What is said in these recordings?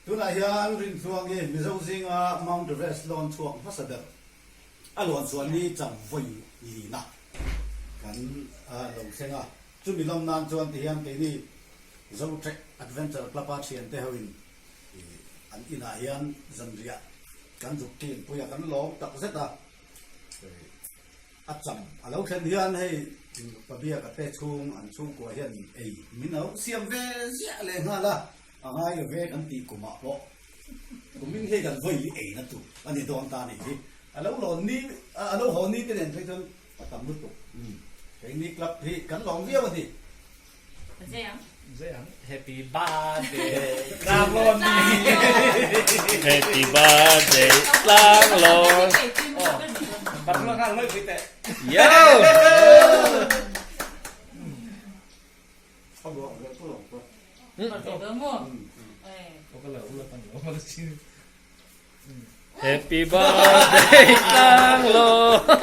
Tunah hian Rintluangi Mizo zinga Mount Everest lawn chhuak hmasa ber a lawn chuan ni cham vawi lina kan lo thleng a. Chumi lawm nan chuan tihian keini Zotrek Adventure Club-a thiante hoin an inah hian zanriah kan zuk ṭin pui a, kan lawm tak zet a. A cham a lo thlen hian hei Pabiaka te chhung an chhungkua hian ei min lo siam ve ziah leh nghal a, a ngai lo ve kan tih kumah pawh kumin hei kan vawi eina tur a ni dawn ta a nih hi. A lo lawn ni a lo haw ni te nen phei chuan a tam lutuk. Keini club hi kan lawm viau a ni. Happy birthday Tlanglawni Happy birthday Tlanglawni Yo Happy birthday Tlanglawni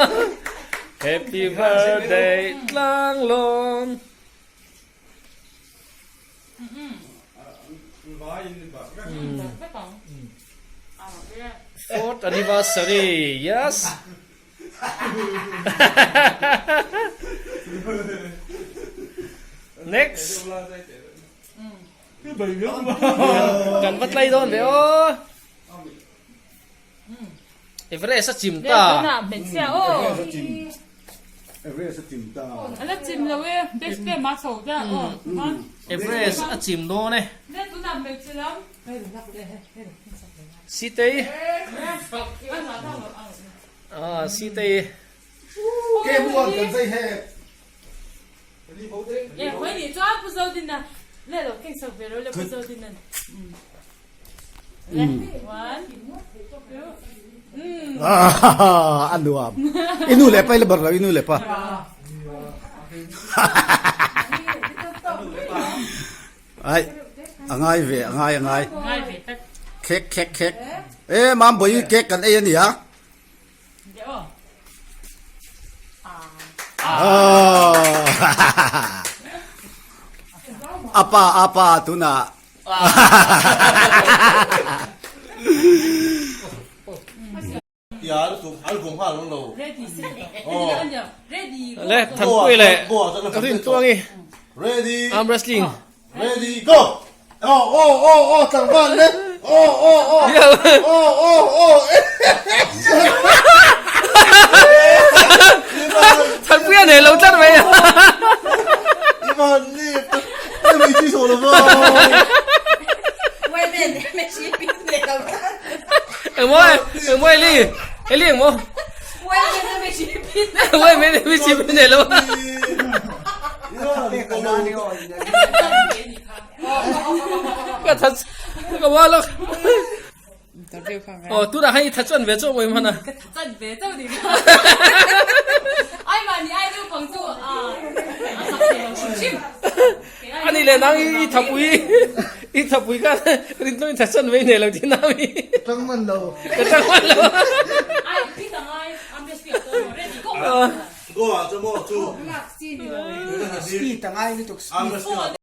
Happy birthday Tlanglawni Fourth anniversary, yes. Next. Kan va tlai dawn ve aw. Everest a chim ta. Everest a chim ta. Ala chim lo e, best te ma chho ta aw. Everest a chim dawn e. Sitei. Ah, Sitei. Ke muan kan zai he. E khoi ni chuan Pu Zodina le lo keng sak ve lo le Pu Zodina. One, two, A nuam. I nu leh pa i la bar lo i nu leh pa. Ai a ngai ve a ngai a ngai. Khek khek khek. E mam boi cake kan ei a nia. Apa apa tunah. Le Thanpui leh Rintluangi arm wrestling. Ready go! Oh oh oh oh tlangval le! Oh oh oh! Oh oh oh! Thanpui a nei lo tlat mai a. Ivan ni e mi chi so lo va. Engmaw engmaw Eli Eli engmaw Wai me mi chi pin nei lo. Ka that ka wa lo. Oh tu da hai that chuan ve chu moi mana. Ka that chuan ve chu ni. Ai ma ni ai lu pang chu a. Ani le nang i thapui i thapui ka rin tlawng i that chuan ve nei lo ti na mi. Tang man lo. Ka tang man lo. Ai pi tang ai am best fi to ready go. Go ah chu mo chu. Speed a ngai lutuk speed.